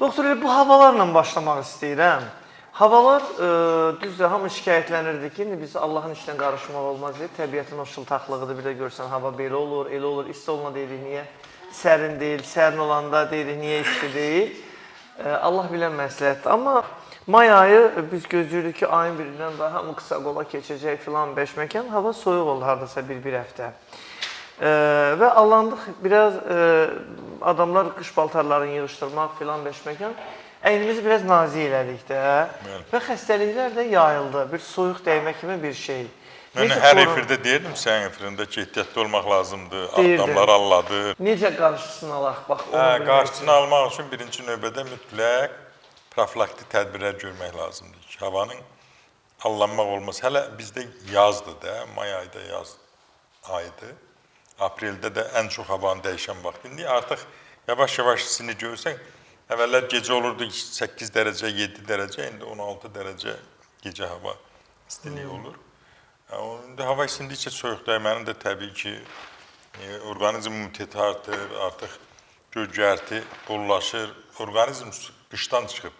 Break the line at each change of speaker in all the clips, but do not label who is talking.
Doktor, elə bu havalarla başlamaq istəyirəm. Havalar düzdür, hamı şikayətlənirdi ki, indi biz Allahın işinə qarışmaq olmaz deyə, təbiətin o şıltaqlığıdır, bir də görsən hava belə olur, elə olur, isti olanda deyirik niyə sərin deyil, sərin olanda deyirik niyə isti deyil. Allah bilən məsləhətdir. Amma may ayı biz gözləyirik ki, ayın birindən daha hamı qısa qola keçəcək filan beşməkan, hava soyuq oldu hardasa bir həftə. Və allandıq biraz, adamlar qış paltarlarını yığışdırmaq filan beşməkan, əynimizi biraz nazik elədik də.
Bəli.
Və xəstəliklər də yayıldı, bir soyuq dəymə kimi bir şey.
Mən
Necə
hər efirdə deyirdim sənin efirində ki, ehtiyatlı olmaq lazımdır,
Deyirdim.
adamlar alladır.
Necə qarşısını alaq, bax, onu
Hə,
bilmək
qarşısını almaq üçün birinci növbədə mütləq profilaktik tədbirlər görmək lazımdır ki, havanın allanmaq olmaz. Hələ bizdə yazdır da, may ayda yaz ayıdır. Apreldə də ən çox havanın dəyişən vaxtı. İndi artıq yavaş-yavaş istini görsən, əvvəllər gecə olurdu 8 dərəcə, 7 dərəcə, indi 16 dərəcə gecə hava istiliyi olur. İndi hava isindikcə soyuq dəymənin də təbii ki, orqanizm immuniteti artır, artıq göy-göyərti bollaşır, orqanizm qışdan çıxıb.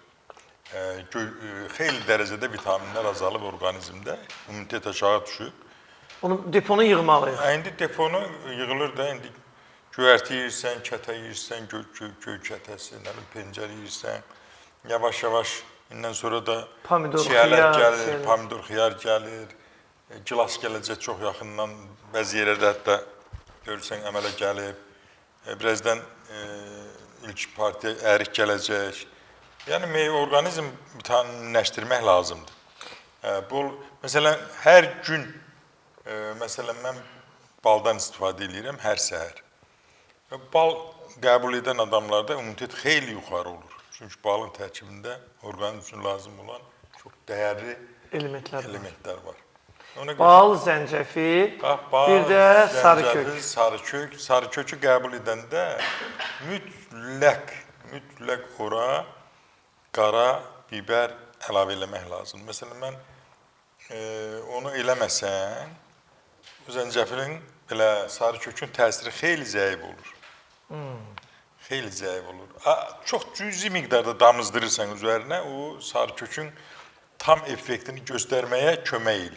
Xeyli dərəcədə vitaminlər azalıb orqanizmdə, immunitet aşağı düşüb.
Onu deponu yığmalıyıq.
İndi deponu yığılır da, indi göyərti yeyirsən, kətə yeyirsən, göy kətəsi, nə bilim, pencər yeyirsən. Yavaş-yavaş indən sonra da
Pomidor,
çiyələk
xiyar,
gəlir,
şeylər.
pomidor, xiyar gəlir, gilas gələcək çox yaxından, bəzi yerlərdə hətta görürsən əmələ gəlib. Birazdan ilk partiya ərik gələcək. Yəni meyvə orqanizm vitaminləşdirmək lazımdır. Bol, məsələn, hər gün, məsələn, mən baldan istifadə eləyirəm hər səhər. Bal qəbul edən adamlarda immunitet xeyli yuxarı olur. Çünki balın tərkibində orqanizm üçün lazım olan çox dəyərli
elementlər var.
Elementlər var. Ona görə
Bal, zəncəfil,
bax, bal,
bir də sarı
zəncəfil,
kök.
Sarı kök. Sarı kökü qəbul edəndə mütləq ora qara biber əlavə eləmək lazımdır. Məsələn, mən onu eləməsən, bu zəncəfilin belə sarı kökün təsiri xeyli zəif olur. Xeyli zəif olur. Çox cüzi miqdarda damızdırırsan üzərinə, o sarı kökün tam effektini göstərməyə kömək eləyir.